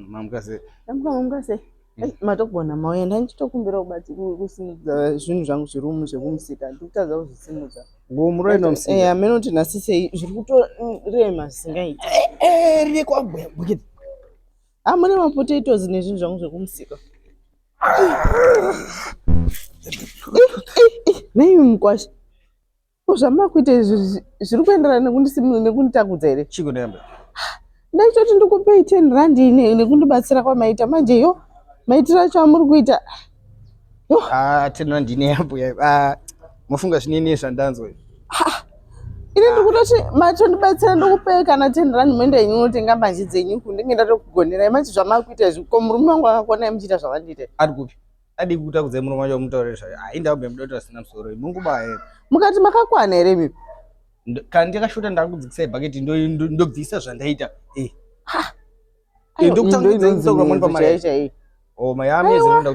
Mamuka sei? Ndamuka, mamuka sei? Matogona mauya, ndandichitokumbira kusimudza zvinhu zvangu zviri umu zvekumusika, ndikutadza kuzvisimudza. Muroenda musika? Eh, hameno kuti nhasi sei zviri kutorema zvisingaiti. Eh, riri kwabwe bukiti. Ah, mune mapotatoes nezvinhu zvangu zvekumusika. Nei mukwasha? Ko zvamakuita izvi zviri kuenderana nekunditakudza here? Chiko ndayamba. Ndaitoti ndikupei 10 rand nekundibatsira kwamaita manje yo maitiro acho amuri kuita. Yo. Ah, 10 rand ine yambo ya. Ah, mofunga zvinini zvandanzwa. Ini ndikutoti matondibatsira ndikupei kana 10 rand moenda henyu unotenga mbanje dzenyu kundenge ndatokugonerai manje zvamakuita izvi ko murume wangu akakuonai muchiita zvavandiita. Ari kupi? Adi kutakudza murume wacho mutaurire zvayo. Ah, inda ubve mudoto asina musoro. Munguba here? Mukati makakwana here imi? Kana ndakashota ndakudzikisai bucket ndobvisa zvandaita. Eh. Ha. Eh, ndokutanga kutaura mwana pamari. Oh, mayami.